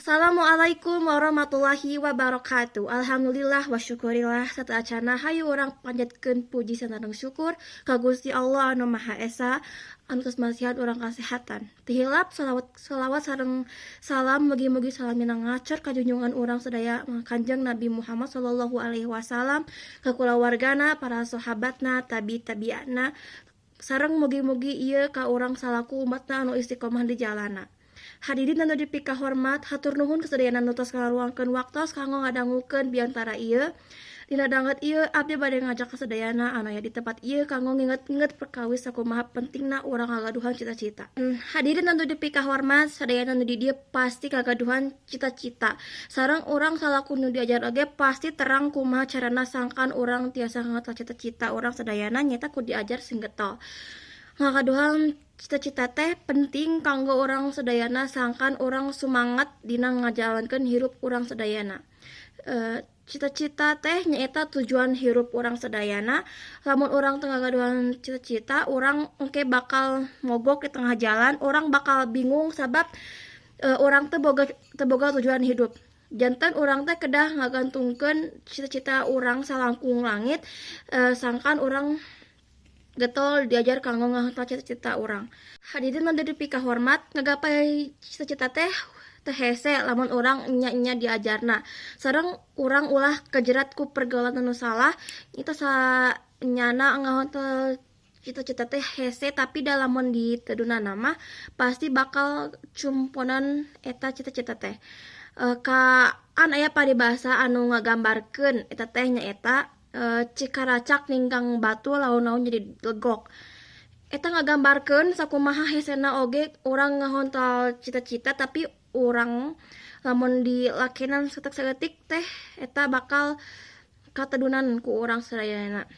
Assalamualaikum warahmatullahi wabarakatuh. Alhamdulillah wa syukurillah, sateuacanna hayu urang panjatkeun puji sareng syukur ka Gusti Allah anu Maha Esa anu tos masihan urang kasehatan. Teu hilap salawat salawat sareng salam mugi-mugi salamina ngacor ka junjungan urang sadaya, Kanjeng Nabi Muhammad sallallahu alaihi wasallam, ka kulawargana, para sahabatna, tabi tabiina, sareng mugi-mugi ieu ka urang salaku umatna anu istiqomah di jalana. Hadirin anu dipikahormat, hatur nuhun kasadayana nu tos ngaluangkeun waktos kanggo ngadangukeun biantara ieu. Dina danget ieu abdi bade ngajak kasadayana anu aya di tempat ieu kanggo nginget-nginget perkawis sakumaha pentingna urang ngagaduhan cita-cita. Hadirin anu dipikahormat, sadayana nu di dieu pasti kagaduhan cita-cita. Sareng urang salaku nu diajar oge pasti terang kumaha carana sangkan urang tiasa ngahontal cita-cita urang sadayana, nyaeta ku diajar sing getol. Ngagaduhan cita-cita teh penting kanggo urang sadayana sangkan urang sumangat dina ngajalankeun hirup urang sadayana. Cita-cita teh nyaeta tujuan hirup urang sadayana. Lamun urang teu ngagaduhan cita-cita, urang engke bakal mogok di tengah jalan, urang bakal bingung sabab urang teu boga tujuan hidup. Janten urang teh kedah ngagantungkeun cita-cita urang salangkung langit sangkan urang getol diajar kanggo ngahontal cita-cita urang. Hadirin anu dipikahormat, ngagapai cita-cita teh teu hese lamun urang enya-enya diajarna. Sareng urang ulah kajerat ku pergaulan anu salah, itu sanyana ngahontal cita-cita teh hese, tapi da lamun ditedunana mah pasti bakal cumponan eta cita-cita teh. Kaan aya paribasa anu ngagambarkeun eta teh, nyaeta "Cikaracak ninggang batu laun-laun jadi legok." Eta ngagambarkeun sakumaha hesena oge urang ngahontal cita-cita, tapi urang lamun dilakenan saeutik-saeutik teh eta bakal katedunan ku urang sadayana.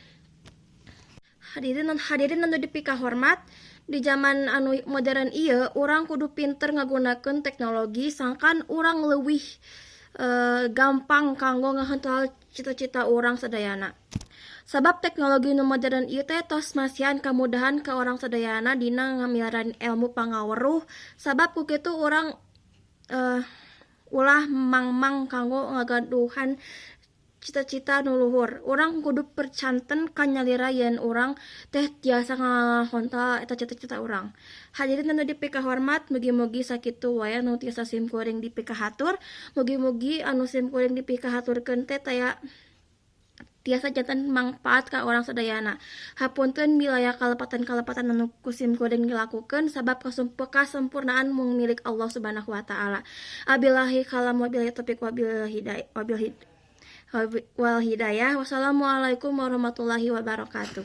Hadirin hadirin anu dipikahormat, di zaman anu modern ieu urang kudu pinter ngagunakeun teknologi sangkan urang leuwih gampang kanggo ngahontal cita-cita urang sadayana. Sabab teknologi nu modern ieu teh tos masihan kamudahan ka urang sadayana dina ngamiaran ilmu pangaweruh, sabab ku kitu urang ulah mangmang kanggo ngagaduhan cita-cita nu luhur. Urang kudu percanten kanyalira yen urang teh tiasa ngahontal eta cita-cita urang. Hadirin anu dipikahormat, mugi-mugi sakitu wae anu tiasa sim kuring dipikahatur. Mugi-mugi anu sim kuring dipikahaturkeun teh taya tiasa janten mangpaat ka urang sadayana. Hapunten bilih aya kalepatan-kalepatan anu ku sim kuring dilakukeun, sabab kasempurnaan mung milik Allah Subhanahu wa Ta'ala. Abillahi kalam, wabillahi taufiq wabil hidayah wabil wal hidayah. Wassalamualaikum warahmatullahi wabarakatuh.